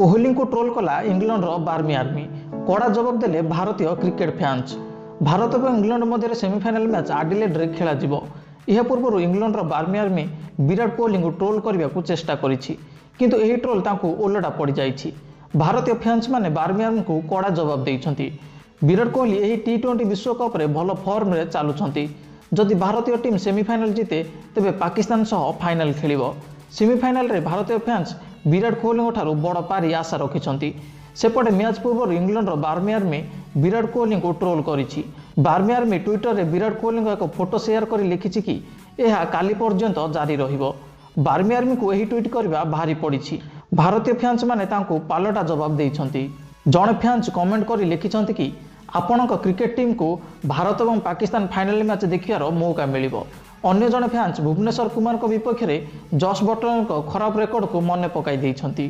କୋହଲିଙ୍କୁ ଟ୍ରୋଲ୍ କଲା ଇଂଲଣ୍ଡର ବାର୍ମି ଆର୍ମି, କଡ଼ା ଜବାବ ଦେଲେ ଭାରତୀୟ କ୍ରିକେଟ୍ ଫ୍ୟାନ୍ସ। ଭାରତ ଏବଂ ଇଂଲଣ୍ଡ ମଧ୍ୟରେ ସେମିଫାଇନାଲ ମ୍ୟାଚ୍ ଆଡିଲେଡ୍ରେ ଖେଳାଯିବ। ଏହା ପୂର୍ବରୁ ଇଂଲଣ୍ଡର ବାର୍ମି ଆର୍ମି ବିରାଟ କୋହଲିଙ୍କୁ ଟ୍ରୋଲ୍ କରିବାକୁ ଚେଷ୍ଟା କରିଛି, କିନ୍ତୁ ଏହି ଟ୍ରୋଲ୍ ତାଙ୍କୁ ଓଲଟା ପଡ଼ିଯାଇଛି। ଭାରତୀୟ ଫ୍ୟାନ୍ସମାନେ ବାର୍ମି ଆର୍ମିଙ୍କୁ କଡ଼ା ଜବାବ ଦେଇଛନ୍ତି। ବିରାଟ କୋହଲି ଏହି ଟି 20 ବିଶ୍ୱକପ୍ରେ ଭଲ ଫର୍ମରେ ଚାଲୁଛନ୍ତି। ଯଦି ଭାରତୀୟ ଟିମ୍ ସେମିଫାଇନାଲ ଜିତେ, ତେବେ ପାକିସ୍ତାନ ସହ ଫାଇନାଲ ଖେଳିବ। ସେମିଫାଇନାଲରେ ଭାରତୀୟ ଫ୍ୟାନ୍ସ ବିରାଟ କୋହଲିଙ୍କ ଠାରୁ ବଡ଼ ପାରି ଆଶା ରଖିଛନ୍ତି। ସେପଟେ ମ୍ୟାଚ୍ ପୂର୍ବରୁ ଇଂଲଣ୍ଡର ବାର୍ମି ଆର୍ମି ବିରାଟ କୋହଲିଙ୍କୁ ଟ୍ରୋଲ୍ କରିଛି। ବାର୍ମି ଆର୍ମି ଟ୍ୱିଟରରେ ବିରାଟ କୋହଲିଙ୍କ ଏକ ଫଟୋ ସେୟାର କରି ଲେଖିଛି କି ଏହା କାଲି ପର୍ଯ୍ୟନ୍ତ ଜାରି ରହିବ। ବାର୍ମି ଆର୍ମିକୁ ଏହି ଟ୍ୱିଟ୍ କରିବା ଭାରି ପଡ଼ିଛି। ଭାରତୀୟ ଫ୍ୟାନ୍ସମାନେ ତାଙ୍କୁ ପାଲଟା ଜବାବ ଦେଇଛନ୍ତି। ଜଣେ ଫ୍ୟାନ୍ସ କମେଣ୍ଟ କରି ଲେଖିଛନ୍ତି କି ଆପଣଙ୍କ କ୍ରିକେଟ୍ ଟିମ୍କୁ ଭାରତ ଏବଂ ପାକିସ୍ତାନ ଫାଇନାଲ ମ୍ୟାଚ୍ ଦେଖିବାର ମୌକା ମିଳିବ। ଅନ୍ୟ ଜଣେ ଫ୍ୟାନ୍ସ ଭୁବନେଶ୍ୱର କୁମାରଙ୍କ ବିପକ୍ଷରେ ଜସ୍ ବଟଲରଙ୍କ ଖରାପ ରେକର୍ଡକୁ ମନେ ପକାଇ ଦେଇଛନ୍ତି।